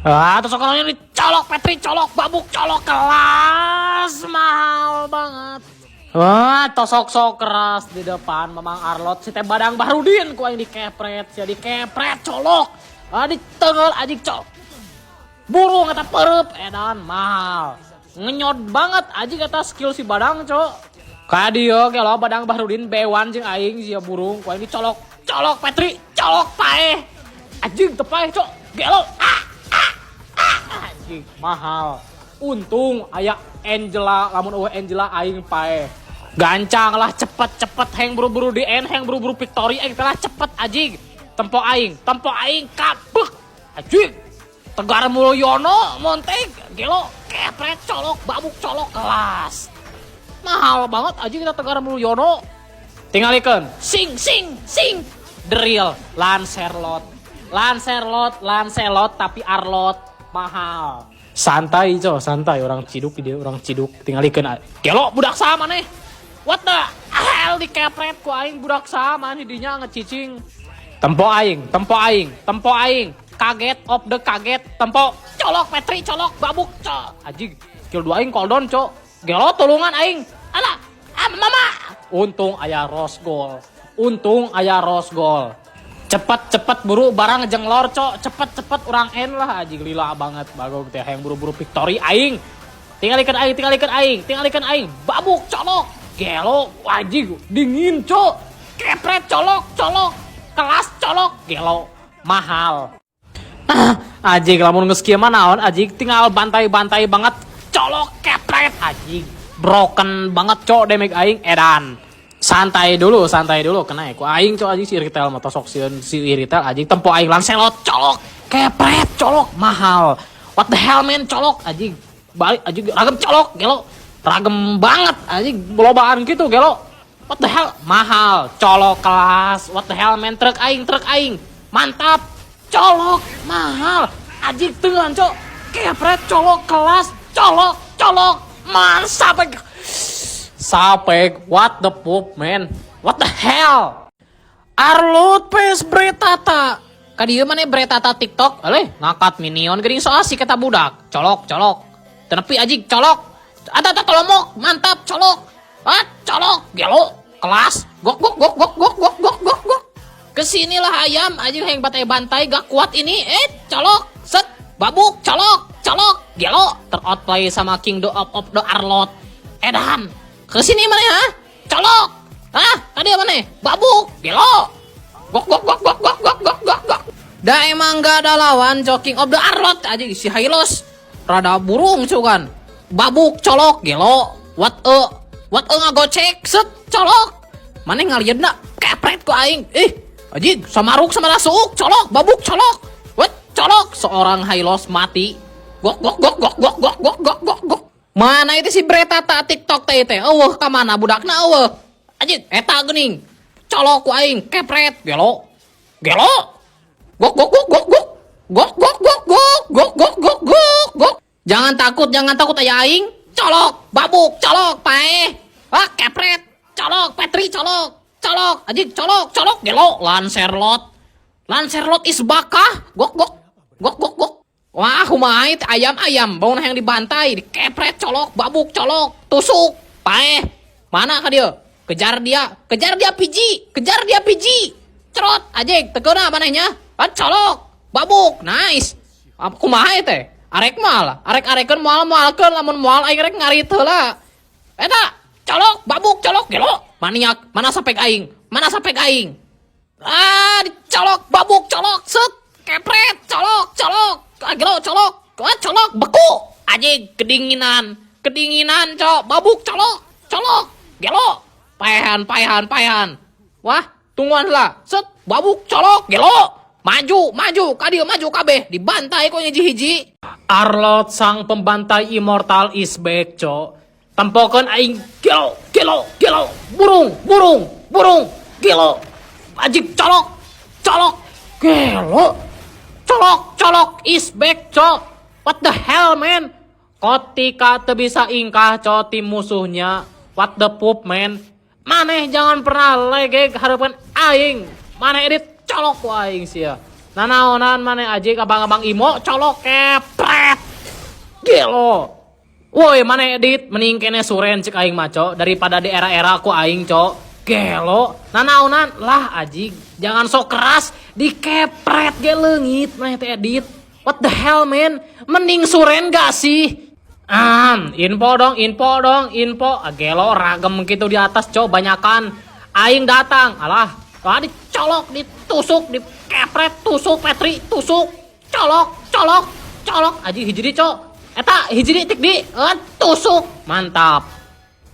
Ah, terus kalau colok Petri, colok babuk, colok kelas, mahal banget. Wah, tosok sok keras di depan Mamang Arlot si teh Badang Bahrudin ku aing dikepret, sia dikepret colok. Ah, ditenggel anjing, colok. Burung eta perep edan, mahal. Ngenyot banget anjing eta skill si Badang, cok. Kadieu ge lo Badang Bahrudin bewan jeung aing, sia burung ku aing dicolok. Colok Petri, colok paeh. Anjing teu paeh, cok. Gelo. Ah, ah, ah. Anjing mahal. Untung aya Angela, lamun euweuh Angela aing paeh. Gancang lah, cepet-cepet, heng buru-buru di end, heng buru-buru victory aing telah cepet anjing. Tempo aing, tempo aing kabek. Anjing. Tegar Mulyono montek gelo kepret colok babuk colok kelas. Mahal banget anjing kita Tegar Mulyono. Tingalikeun sing sing sing drill Lancelot. Lancelot, Lancelot tapi Arlot mahal. Santai, cok, santai, orang ciduk dia, orang ciduk. Tingalikeun gelo budak sama nih. What the hell, dikepret ku aing budak sama nih dinya ngecicing. Tempo aing, tempo aing, tempo aing. Kaget of the kaget, tempo colok Petri, colok babuk, cok. Anjing, skill 2 aing cooldown, cok. Gelo tulungan aing. Alah, ah, mama. Untung aya rose gold. Untung aya rose gold. Cepet cepet buru barang jenglor, cok, cepet cepet urang end lah anjing, lila banget bagong teh yang buru-buru victory aing. Tingalikeun aing, tingalikeun aing, tingalikeun aing. Babuk colok. Gelo anjing dingin, cok. Kepret colok, colok. Kelas colok, gelo. Mahal. Ah, anjing lamun geus kieu mah naon anjing, tinggal bantai-bantai banget, colok kepret anjing. Broken banget, cok, damage aing edan. Santai dulu, santai dulu, kena ku aing, cok, anjing si Irithel mah tosok sieun si Irithel anjing. Tempo aing Lancelot, colok kepret colok mahal. What the hell, man, colok anjing. Balik anjing ragam colok gelo. Ragam banget anjing lobaan gitu gelo. What the hell, mahal, colok kelas. What the hell, man, truk aing, truk aing. Mantap. Colok mahal. Anjing teuan, cok. Kepret colok kelas, colok, colok. Man, sampai sampai what the poop, man. What the hell? Arlot PS Bretata. Kadieu mana Bretata TikTok? Eleh, ngakat minion geuning so asik eta budak. Colok, colok. Teu nepi anjing, colok. Ada ada tolomok, mantap, colok. Ah, colok, gelo, kelas. Gok gok gok gok gok gok gok gok gok. Kesinilah ayam, anjing yang bantai-bantai gak kuat ini. Eh, colok, set, babuk, colok, colok, gelo. Teroutplay sama King the of the Arlot. Edan, kesini mana ya? Colok. Ah, tadi apa nih? Babuk, gelo. Gok gok gok gok gok gok gok gok gok. Dah emang gak ada lawan Joking of the Arlot aja si Hylos. Rada burung cukan. Babuk, colok, gelo. What a what a ngagocek, set, colok. Mana ngalian kepret ku aing. Ih, anjing samaruk sama lasuk, colok, babuk, colok. What? Colok, seorang Hylos mati. Gok gok gok gok gok gok gok gok gok gok. Mana itu si Bretata TikTok teh teh? Euweuh ka mana budakna euweuh? Anjing, eta geuning. Colok ku aing, kepret, gelo. Gelo. Gok gok gok gok gok. Gok gok gok gok gok gok gok gok gok. Jangan takut, jangan takut aya aing. Colok, babuk, colok, paeh. Ah, kepret, colok, Petri colok, colok, anjing colok, colok, gelo, Lancelot. Lancelot is bakah. Gok gok. Gok gok gok. Wah, kumaha teh ayam-ayam, bau yang dibantai, dikepret, colok, babuk, colok, tusuk, paeh. Mana ka dia? Kejar dia piji, kejar dia piji. Cerot, anjing, tekeuna manehnya. Ah, colok, babuk, nice. Apa kumaha teh? Arek moal, arek arekeun moal moalkeun, lamun moal aing rek ngarit heula. Eta, colok, babuk, colok, gelo. Maniak, mana sampai aing? Mana sampai aing? Ah, dicolok, babuk, colok, set, kepret, colok, colok, ah, gelo, colok, ah, colok, beku. Anjing, kedinginan, kedinginan, cok, babuk, colok, colok, gelo. Paehan, paehan, paehan. Wah, tungguan lah, set, babuk, colok, gelo. Maju, maju, kadieu maju kabeh, dibantai kok hiji-hiji. Arlot sang pembantai immortal is back, cok. Tempokeun aing, gelo, gelo, gelo, burung, burung, burung, gelo. Anjing colok, colok, gelo. Colok, colok is back, cok. What the hell, man? Ketika teu bisa ingkah, cok, tim musuhnya. What the poop, man? Maneh jangan pernah legeg harapan aing. Maneh edit colok ku aing sia. Nanaonan maneh, anjing? Abang-abang imo colok, kepret. Gelo. Woi, maneh edit mending kene suren cek aing mah, cok, daripada di era-era ku aing, cok. Gelo, nanaonan lah, anjing. Jangan sok keras, dikepret ge leungit maneh teh, edit. What the hell, man? Mending suren gak sih? Ah, info dong, info dong, info. Ah, gelo, ragem gitu di atas, cok, banyakan. Aing datang, alah. Wah, dicolok, ditusuk, dikepret, tusuk, Petri, tusuk, colok, colok, colok. Aji hiji di, cok. Eta hiji di tik di, eh, tusuk. Mantap.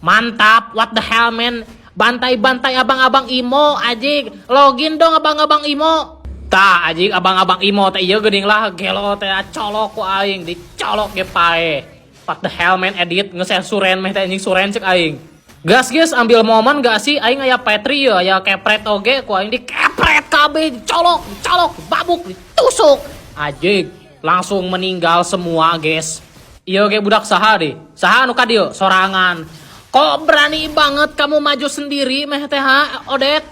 Mantap, what the hell, man? Bantai-bantai abang-abang imo, anjing. Login dong, abang-abang imo. Tah, anjing, abang-abang imo teh ieu geuning lah, gelo teh, colok ku aing, dicolok ge paeh. What the hell, man? Edit nge suren meh teh, anjing, suren cek aing. Gas, guys, ambil momen gak sih? Aing aya Petri ya, aya kepret oge, ku aing dikepret kabeh, dicolok, dicolok, babuk, ditusuk. Anjing, langsung meninggal semua, guys. Iya ge budak saha deh. Saha anu ka dieu? Sorangan. Kok berani banget kamu maju sendiri meh teh, ha, Odet?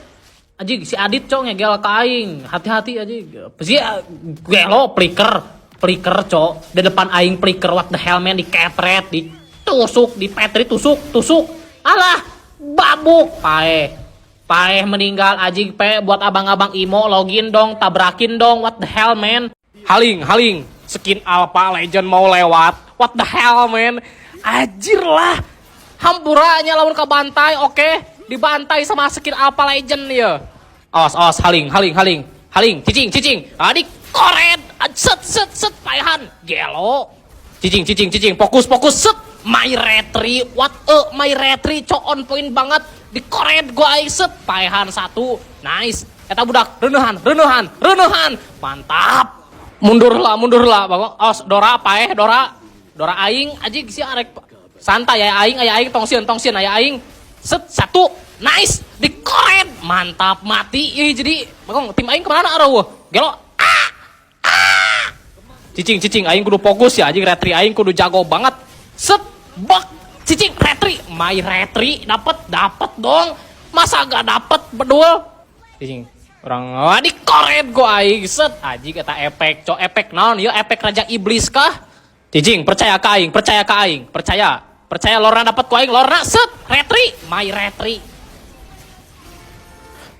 Anjing, si Adit, cok, ngegel ka aing. Hati-hati, anjing. Si gelo flicker, flicker, cok. Di depan aing flicker, what the hell, man? Dikepret, ditusuk, di Petri tusuk, tusuk. Alah, babuk, paeh. Paeh meninggal, anjing. Pe buat abang-abang imo, login dong, tabrakin dong, what the hell, man? Haling, haling. Skin Alpha Legend mau lewat. What the hell, man? Anjir lah. Hampuranya lawan ke bantai, oke. Dibantai sama skin Alpha Legend ya. Awas, awas, haling, haling, haling. Haling, cicing, cicing. Adik, koret. Set, set, set, paehan. Gelo. Cicing, cicing, cicing. Fokus, fokus, set. My retri, what a my retri, cok, on point banget. Dikoret gua aing, set. Paehan satu. Nice. Eta budak, reuneuhan, reuneuhan, reuneuhan. Mantap. Mundur lah, mundur lah. Bagong, awas, Dora paeh, Dora. Dora aing, anjing si arek. Santai ya aing, aya aing, tong sieun, tong sieun, aya aing. Set, satu. Nice, dikoret. Mantap, mati. Ih, jadi, bagong, tim aing kemana areuh? Gelo. Ah! Ah! Cicing, cicing, aing kudu fokus ya, anjing, retri aing kudu jago banget. Set, bak, cicing, retri, my retri, dapet, dapet dong. Masa gak dapet, bedul? Cicing, orang wah dikoret gua aing, set, anjing, eta efek, cok, efek naon, ya efek raja iblis kah? Cicing, percaya ka aing, percaya ka aing, percaya, percaya Lorna dapat ku aing, Lorna, set, retri, my retri.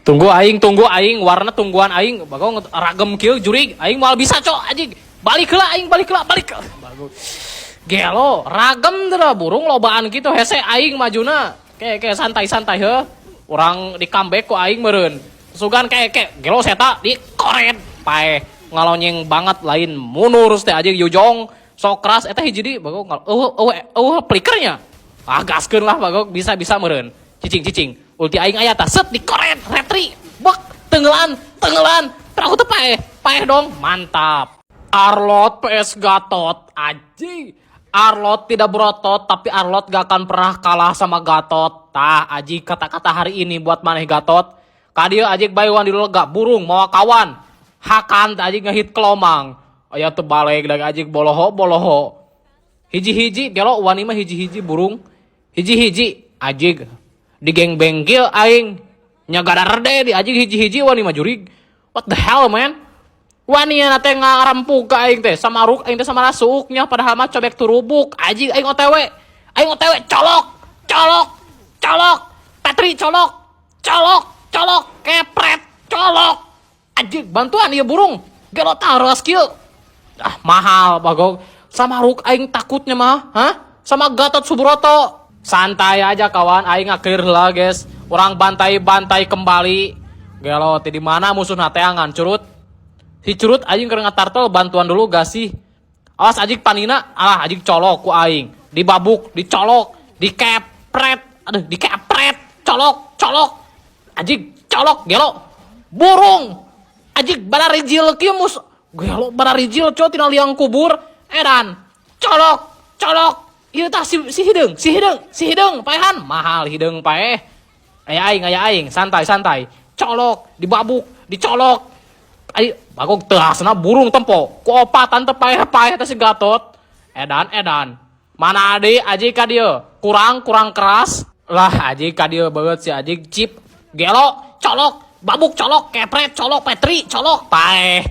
Tunggu aing, tunggu aing, warna tungguan aing, bagong ragem kieu jurig, aing moal bisa, cok, anjing. Balik lah aing, balik lah, balik. Bagus. Gelo, ragem teh burung lobaan gitu, hese aing majuna. Kayak kayak santai santai heuh. Urang di comeback ku aing meureun. Sugan kayak kayak gelo seta di koret paeh ngalonyeng banget, lain mundur teh, anjing. Yujong sok keras eta hiji di bagong eueuh eueuh eueuh flickernya. Ah, gaskeun lah, bagong, bisa bisa meureun. Cicing, cicing. Ulti aing aya tah, set, dikoret, retri. Bek, tenggelan, tenggelan. Perahu teh paeh, paeh dong. Mantap. Arlott vs Gatot, anjing. Arlott tidak berotot, tapi Arlott gak akan pernah kalah sama Gatot. Tah, anjing, kata-kata hari ini buat maneh, Gatot. Kadieu anjing, bayuan di lega, burung mau kawan. Hakan teh, anjing, ngehit kelomang. Aya teu balik lagi, anjing, boloho boloho. Hiji-hiji, gelo wani mah hiji-hiji burung. Hiji-hiji, anjing. Di geng bengkel aing. Nya rede di anjing, hiji-hiji wani mah jurig. What the hell, man? Wani teh ngarempuk ka aing teh sama ruk aing teh sama rasuuknya, padahal mah cobek turubuk, anjing. Aing OTW, aing OTW, colok, colok, colok, Petri colok, colok, colok, kepret, colok, anjing, bantuan ieu burung. Gelo taruh skill. Ah, mahal, bagong, sama ruk aing takutnya mah, hah, sama Gatot Subroto. Santai aja, kawan, aing ngakir lah, guys. Orang bantai-bantai kembali. Gelo teh, di mana musuh teangan curut. Si curut, anjing, keur ngatartol, bantuan dulu gak sih? Awas, anjing, panina, alah, anjing, colok ku aing. Dibabuk, dicolok, dikepret, aduh, dikepret, colok, colok. Anjing, colok, gelo. Burung. Anjing, bararijil kieu mus. Gelo bararijil, cok, tina liang kubur. Edan. Colok, colok. Ieu tah si, si hideung, si hideung, si hideung, paehan, mahal hideung paeh. Aya aing, aya aing, santai santai. Colok, dibabuk, dicolok. Ayo, bagong teasna burung tempo. Ku opatan teh paeh-paeh teh si Gatot. Edan, edan. Mana ade aji ka dieu? Kurang kurang keras. Lah, aji ka dieu banget si aji chip. Gelo, colok, babuk colok, kepret colok, Petri colok, paeh.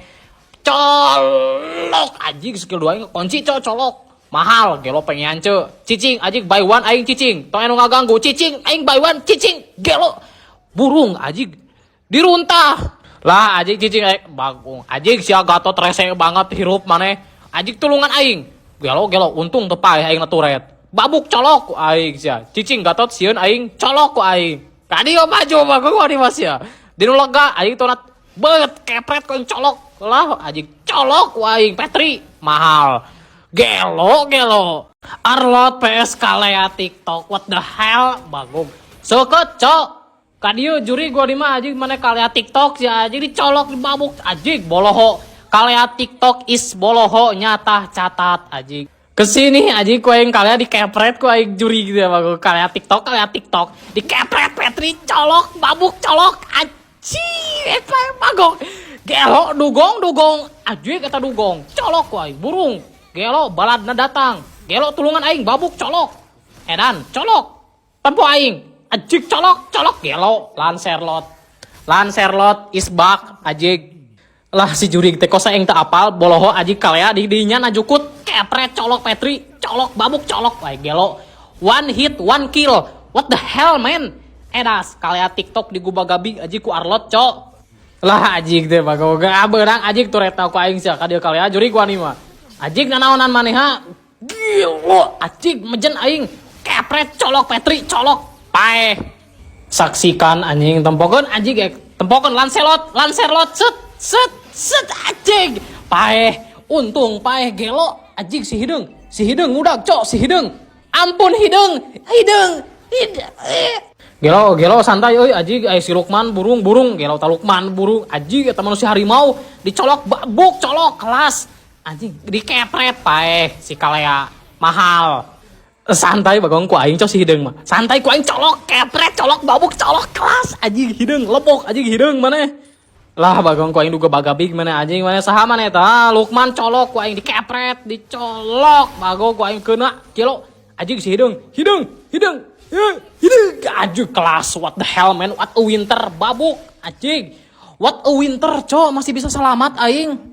Colok anjing, skill 2 aing kunci, cok, colok. Mahal, gelo pengen ce. Cicing anjing, by one aing cicing. Tong anu ngaganggu, cicing aing by one cicing, gelo. Burung anjing diruntah. Lah anjing, cicing aing bagong. Anjing sia Gatot, rese banget hirup maneh. Anjing, tulungan aing. Gelo gelo, untung teu paeh aing turret. Babuk, colok ku aing sia. Cicing Gatot, sieun aing, colok ku aing. Kadieu maju bagong wani mas ya. Dinu lega aing tonat bet kepret ku aing, colok. Lah anjing, colok ku aing Petri mahal. Gelo gelo. Arlot PS Kalea TikTok, what the hell, bagong. Seukeut, cok. Kadieu juri gua di mah anjing, mana Kalea TikTok ya anjing, dicolok, dibabuk anjing, boloho. Kalea TikTok is boloho, nyata catat anjing. Kesini anjing, ku aing Kalea dikepret ku aing juri gitu ya, bagong. Kalea TikTok, Kalea TikTok dikepret Petri, colok, babuk, colok anjing, eta bagong. Gelo dugong dugong anjing, eta dugong colok ku aing, burung. Gelo, baladna datang. Gelo, tulungan aing, babuk, colok. Edan colok. Tempo aing. Anjing, colok colok, gelo, Lancelot. Lancelot is back anjing. Lah si jurig teh kos aing teu apal boloho anjing, Kalea di dinya najukut, kepret, colok Petri, colok, babuk, colok. Wah gelo. One hit one kill. What the hell, man? Edas Kalea TikTok di guba gabi anjing ku Arlot, cok. Lah anjing teh bagong beurang anjing, tureta ku aing sia ka dieu Kalea jurig wani mah. Anjing, nanaonan maneh ha? Gila, anjing mejen aing. Kepret, colok Petri, colok. Paeh. Saksikan anjing, tempokeun anjing eh. Tempokeun Lancelot, Lancelot, set set set anjing. Paeh, untung paeh, gelo anjing si hideung. Si hideung ngudag, cok, si hideung. Ampun hideung, hideung, hideung. Eh. Gelo gelo, santai euy anjing, aya si Lukman burung burung, gelo ta Lukman burung anjing, eta manusia harimau dicolok, babuk, colok kelas anjing, dikepret, paeh si Kalea mahal. Santai bagong, ku aing cok, si hideung mah santai, ku aing colok, kepret, colok, babuk, colok kelas anjing, hideung lepok anjing, hideung maneh lah bagong, ku aing duga bagabig mana anjing, mana saha mana eta Lukman, colok ku aing, dikepret, dicolok bagong, ku aing kena, gelo anjing si hideung, hideung, hideung, hideung anjing kelas. What the hell, man? What a winter, babuk anjing, what a winter, cok, masih bisa selamat aing.